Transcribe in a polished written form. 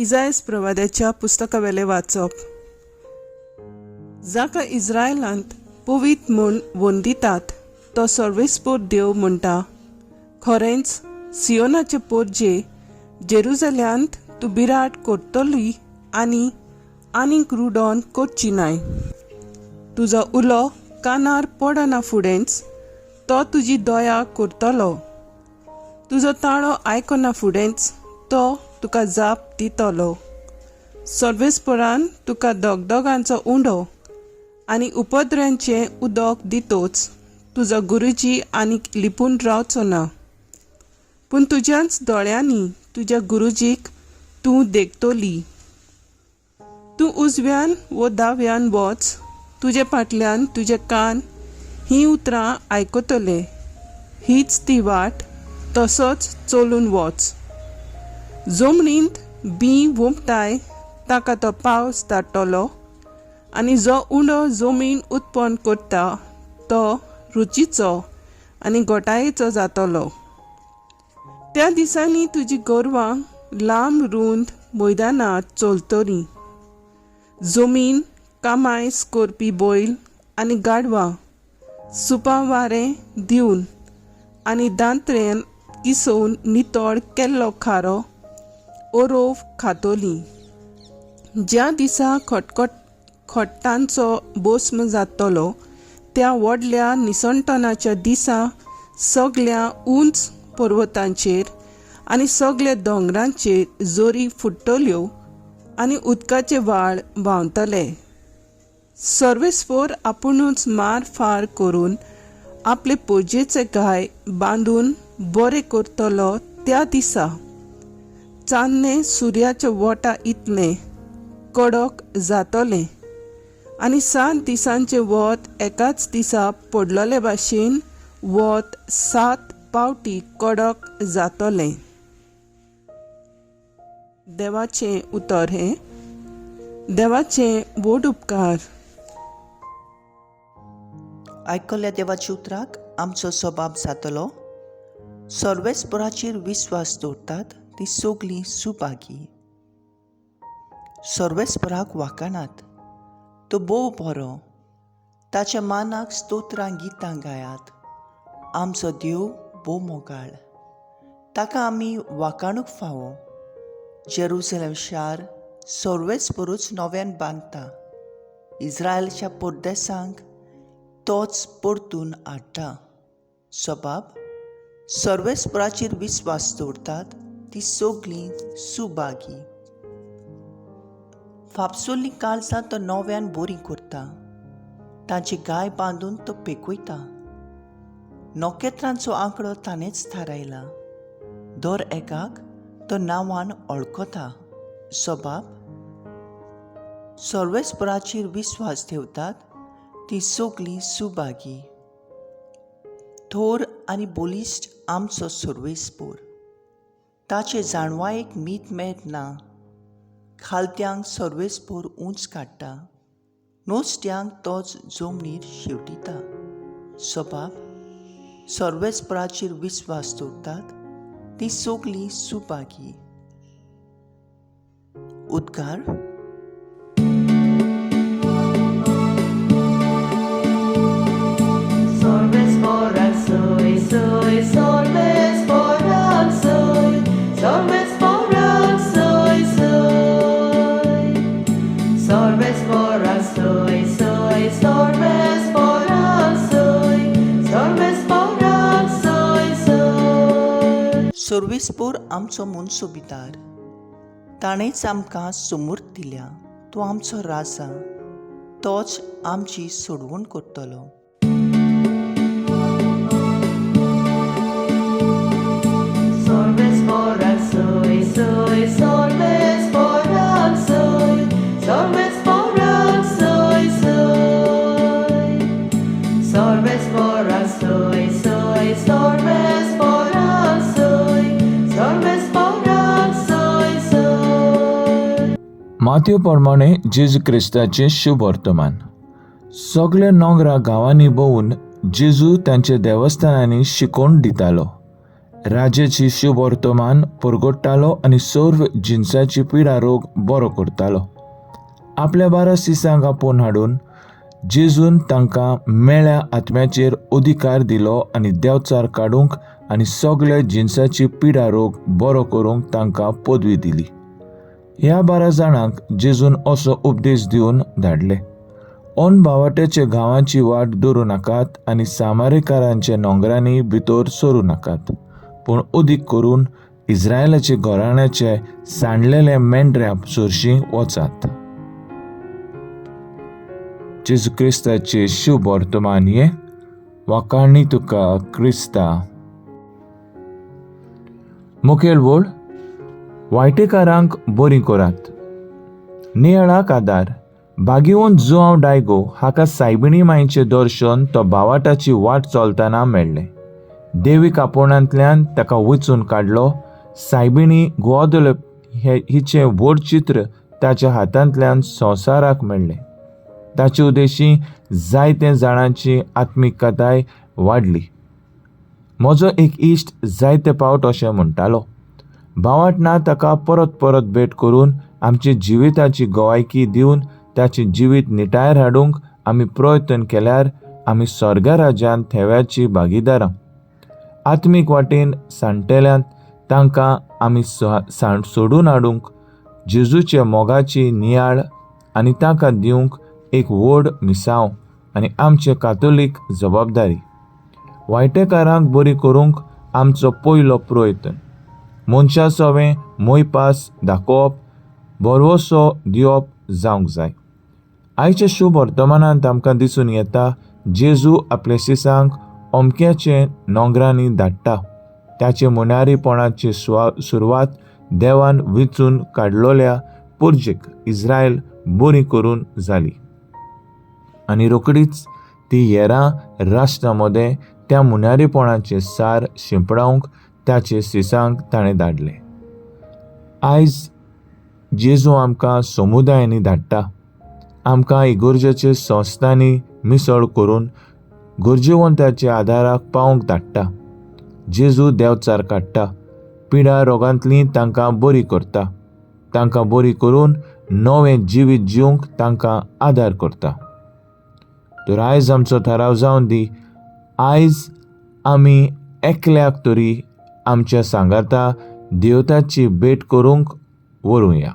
इजायस प्रवाद्याच्या पुस्तकावेलें वाचप. जाका इस्रायलांत पवीत म्हूण वंदितात तो सर्वेस्पोर देव म्हणटा, खरेंच सियोनाचे पोरजे जेरुजल्यांत तूं बिराड करतली आनी आनीक रुडोन करची नाय. तुजो उलो कानार पडना फुडेंच तो तुजी दया करतलो, तुजो ताळो आयकना फुडेंच तो तुका जाप दितलो. सर्वेस्परान तुका दगदगांचो उंडो आनी उपद्र्यांचें उदक दितोच तुजो गुरुजी आनीक लिपून रावचो ना, पूण तुज्याच दोळ्यांनी तुज्या गुरुजीक तूं देखतली. तूं उजव्यान वो दाव्यान वच, तुजे फाटल्यान तुजे कान हीं उतरां आयकतले. हीच ती वाट, तसोच चलून वच. जमनींत बीं वोंपताय ताका तो पावस धाडटलो आनी जो उंडो जमीन उत्पन्न करता तो रुचीचो आनी घोटायेचो जातलो. त्या दिसांनी तुजी गोरवां लांब रूंद मैदानांत चलतलीं. जमीन कामायस करपी बैल आनी गाडवां सुपां वारें दिवन आनी दांत्र्यान किसोवन नितळ केल्लो खारो ओरोव खातोली. ज्या दिसा खटखट खट्टांचो बोस्म जातलो त्या व्हडल्या निसणटनाच्या दिसा सगल्या उंच पर्वतांचेर आनी सगल्या दोंगरांचेर जोरी फुट्टल्यो आनी उदकाचे व्हाळ व्हांवतले. सर्वेस्पोर आपुणूच मार फार करून आपले पोजेचे घाय बांदून बरे करतलो त्या दिसा चान्नें सुर्याच्या वोटा इतलें कडक जातलें आनी 7 दिसांचें वत एकाच दिसा पडलेले भाशेन वत 7 पावटी कडक जातलें. देवाचें उतर हें. देवाचें व्हड उपकार. आयकल्ल्या देवाच्या उतराक आमचो स्वभाव जातलो. सर्वेस्पराचेर विस्वास दवरतात ती सगळीं सुभागी. सर्वेस्पराक वाकाणात, तो भोव बरो, ताच्या मानाक स्तोत्रां गितां गायात. आमचो देव भोव मोगाळ, ताका आमी वाकाणूक फावो. जेरुसलेम शार सर्वेस्परूच नव्यान बांदता, इस्रायलच्या परदेसांक तोच परतून हाडटा. सबाब सर्वेस्पराचेर विस्वास दवरतात ती सगळीं सुभागी. फापसुल्लीं काळजां तो नव्यान बरीं करता, तांची गाय बांदून तो पेकयता. नखेत्रांचो आंकडो ताणेंच थारायला, दर एकाक तो नांवान वळखता. सबाब सर्वेस्पराचेर विस्वास ठेवतात ती सगळीं सुभागी. थोर आनी बलिश्ट आमचो सर्वेस्पोर, ताचे जाणवायेक मीत मेट ना. खालत्यांक सर्वेस्पोर उंच काडटा, नोस्ट्यांक तोच जमनीर शेवटिता. सबाब सर्वेस्पराचेर विस्वास दवरतात ती सगळीं सुभागी. उद्गार. सर्वेस्पोर आमचो मनसोबिदार, ताणेंच आमकां समूर्त दिल्या. तो आमचो राजा, तोच आमची सोडवण करतलो. माथ्यो प्रमाणे जेजू क्रिस्ताचें शुभ वर्तमान. सगल्या नोंगरा गांवांनी भोंवून जेजू तांच्या देवस्थानांनी शिकोवन दितालो. राजाची शुभवर्तमान परगट्टालो आनी सर्व जिनसाची पिडा रोग बरो करतालो. आपल्या 12 शिसांक आपोवन हाडून जेजून तांकां मेळ्या आत्म्याचेर अधिकार दिलो आनी देवचार काडूंक आनी सगळे जिनसाची पिडा रोग बरो करूंक तांकां पदवी दिली. ह्या 12 जाणांक जेजून असो उपदेश दिवन धाडले, अनभावाट्याच्या गांवाची वाट धरूं नाकात आनी सामारेकारांच्या नोंगरांनी भितर सरूं नाकात, पूण अदीक करून इस्रायलाच्या घराण्याचे सांडलेले मेंढऱ्या सरशीं वचात. जेजू क्रिस्ताचे शुभ वर्तमान हें. वाखाणी तुका क्रिस्ता. मुखेल वळ वायटेकारांक बरी करात. नियाळाक आदार. भाग्यवंत जुआंव डायगो हाका सायबिणी मांयचें दर्शन तो भावाटाची वाट चलतना मेळ्ळें. देवी कापोणांतल्यान ताका वचून काडलो. सायबिणी गुआदलप हिचें व्हड चित्र ताच्या हातांतल्यान संवसाराक मेळ्ळें. ताचे उद्देशी जायते जाणांची आत्मिकताय वाडली. म्हजो एक इश्ट जायते पावट अशें म्हणटालो, भावाट ना ताका परत परत भेट करून आमच्या जिविताची गवायकी दिवन ताचें जिवीत निटायर हाडूंक आमी प्रयत्न केल्यार आमी स्वर्गा राज्यांत थेव्याची भागीदारां. आत्मीक वाटेन सांडटेल्यांत तांकां आमी सोडून हाडूंक जेजूच्या मोगाची नियाळ आनी तांकां दिवंक एक व्हड मिसांव आनी आमचे कातोलीक जबाबदारी. वायटेकारांक बरी करूंक आमचो पयलो प्रयत्न मनशा सवें मोयपास दाखोवप, भरवसो दिवप जावंक जाय. आयच्या शुभ वर्तमानांत आमकां दिसून येता जेजू आपल्या शिसांक अमक्याचे नोंगरांनी धाडटा. ताचे मुनारीपणाची सुरवात देवान विचून काडलोल्या पुर्जेक इस्रायल बरी करून जाली आनी रोखडीच ती हेरां राष्ट्रां मदें त्या मुनारीपणाचें सार शिंपडावंक ताचे शिसांक ताणें धाडलें. आयज जेजू आमकां समुदायांनी धाडटा. आमकां इगोर्जाचे संस्थांनी मिसळ करून गरजेवंताच्या आदाराक पावोवंक धाडटा. जेजू देवचार काडटा, पिडा रोगांतली तांकां बरी करता, तांकां बरी करून नवें जिवीत जिवंक तांकां आदार करता. तर आयज आमचो थाराव जावन दी, आयज आमी एकल्याक तरी आमच्या सांगाता देवताची भेट करूंक व्हरूया.